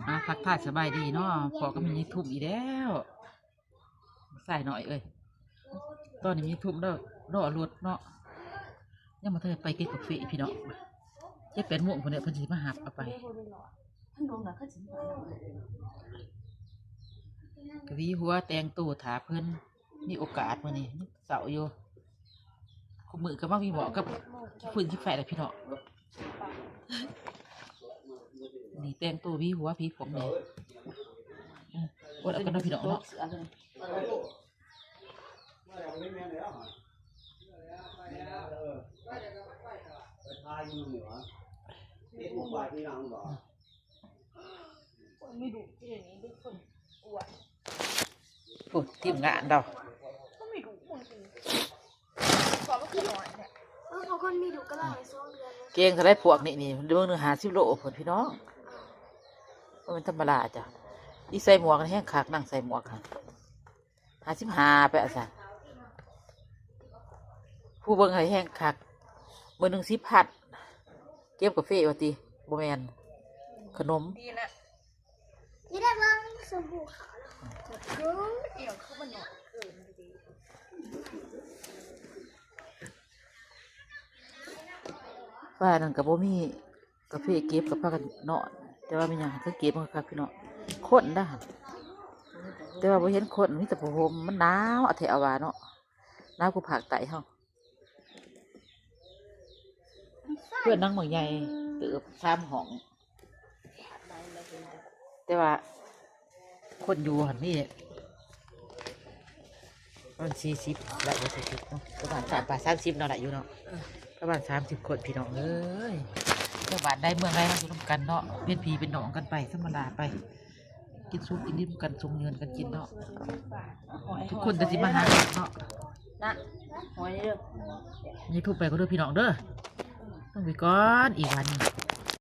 ອ່າ ທັກທາຍສະບາຍດີເນາະ ພໍ້ກັບແມ່ໃຫຍ່ທຸ່ມອີກແລ້ວ ຊາຍນ້ອຍເອີຍ. ຕອນນີ້ແມ່ໃຫຍ່ທຸ່ມລໍ ລໍລົດເນາະ ຍັງບໍ່ທັນໄດ້ໄປເກັບກາເຟພີ່ນ້ອງ ເຈັດແປດໂມງພຸ້ນແຫຼະ ເພິ່ນຊິມາຮັບເອົາໄປ. ກະຫວີຫົວແຕ່ງໂຕຖ້າເພິ່ນ ມີໂອກາດມື້ນີ້ ເຊົ້າຢູ່ ຄູ່ມື້ກະມາມີເໝາະກັບ ຟືນກິນໄຟແຫຼະພີ່ນ້ອງ. ນີ້ແຕ່ງໂຕຫວີຫົວຫວີຜົມນີ້ ອືມ ອົດເອົາກັນເນາະພີ່ນ້ອງເນາະ. ໂອ້ ທີມງານເຮົາ ເອີ ເຂົາຄົນມີລູກກະລາໄດ້ສອງເດືອນແລ້ວ. ເກັ່ງເທົ່າໃດພວກນີ້ນີ້ ເບິ່ງໜຶ່ງຫ້າສິບໂລພຸ້ນພີ່ນ້ອງ ບໍ່ແມ່ນທຳມະດາຈ້ະ. ອີໃສ່ໝວກແຮງຄັກ ນາງໃສ່ໝວກຫັ້ນ ຫ້າສິບຫ້າໄປວ່າຊັ້ນ ຜູ້ເບິ່ງໃຫ້ແຮງຄັກ. ມື້ໜຶ່ງສິບພັນ ເກັບກາເຟວ່າຕິ ບໍ່ແມ່ນ ຂະໜົມ ດີນະ. ນີ້ໄດ້ເບິ່ງຊົມພູຂາວແລ້ວ ເອີ ອີຫຍັງຄືມັນໜ້ອຍເກີນ. ວ່ານັ້ນກະບໍ່ມີກາເຟເກັບ ກະພາກັນນອນ ແຕ່ວ່າແມ່ນຫຍັງຄືເກັບມັນຄັກພີ່ນ້ອງ ຄົນດາ ແຕ່ວ່າບໍ່ເຫັນຄົນ ມີແຕ່ຜ້າຫົ່ມ ມັນໜາວແທ້ວ່າເນາະ ໜາວກວ່າພາກໃຕ້ເຮົາ. ເຮືອນຫຼັງບັກໃຫຍ່ເຕີບ ສາມຫ້ອງ ແຕ່ວ່າຄົນຢູ່ຫັ້ນມີປະມານສີ່ສິບ ໄດ້ບໍ່ ສີ່ສິບເນາະ ປະມານສາມ ປານສາມສິບເນາະ ໄດ້ຢູ່ເນາະ ປະມານສາມສິບຄົນພີ່ນ້ອງເອີຍ. ແຖວບ້ານໃດເມືອງໃດເຮົາຢູ່ນຳກັນເນາະ ເປັນພີ່ເປັນນ້ອງກັນໄປ ທຳມະດາໄປ ກິນສຸກກິນດິບກັນ ຊຸມເງິນກັນກິນເນາະ ທຸກຄົນກະຊິມາຫາກັນເນາະ. ນະ ຫອຍເດີ ນີ້ທຸບໄປກໍເດີພີ່ນ້ອງເດີ ລົງໄປກ່ອນອີກບາດນີ້.